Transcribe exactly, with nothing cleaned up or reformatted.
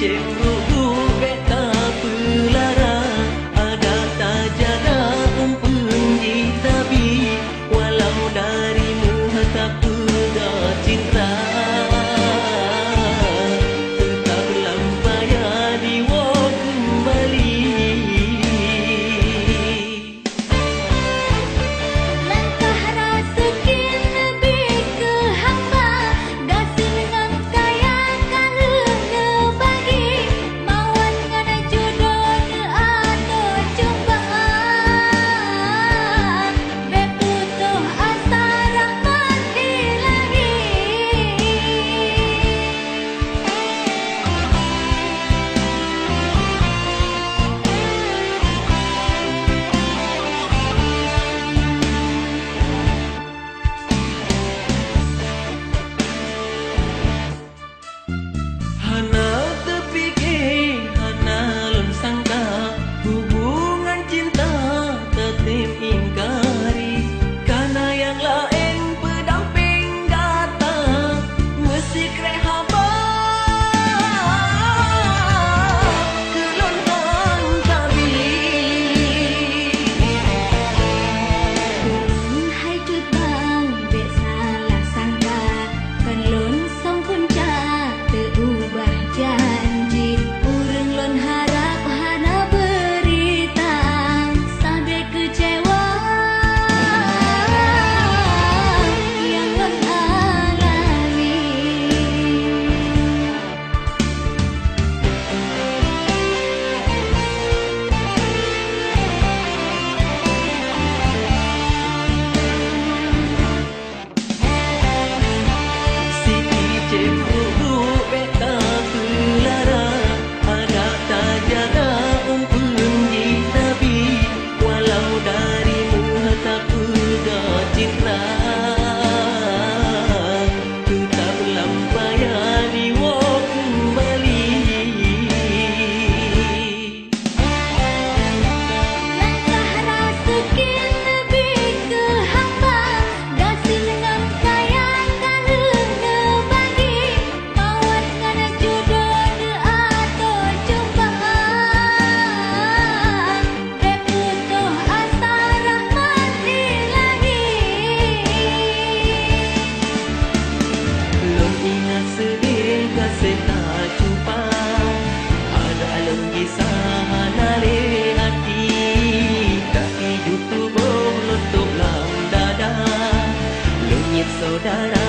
Cemburuh bék tapeulara, adak tajaga umpeuen jih tabi, walau dari meuh tapeugah cinta, teutap lam paya diwoe keumbali. Langkah raseuki neubi keu hamba, gasien ngon kaya ka lheueh neubagi, mawöt ngon judoe neuatoe cobaan, bék putôh asa rahmat di langit. Hana teupike, hana lôn sangka, hubungan cinta tatem ingkari. Kana nyang laén peudampéng gata, meusikrek haba keu lôn han tabi. Ureueng hai cut bang, bék salah sangka, kon lôn song punca teuubah janji. Ureueng lôn harab hana beurita, sabe keucewa nyang lôn alami. Siti cemburuh bék tapeulara, adak tajaga umpeuen jih tabi, walau dari meuh tapeugah cinta, teutap lam paya diwoe keumbali. Langkah raseuki neubi keu hamba, gasien ngon kaya ka lheueh neubagi, mawöt ngon judoe neuatoe cobaan, bék putôh asa rahmat di langit. Lôn ingat seudeh gaséh tacupa, adak lôn gisa hana lé até, tapi jeuet tuboh lôn tôb lam dada. Lôn niet syedara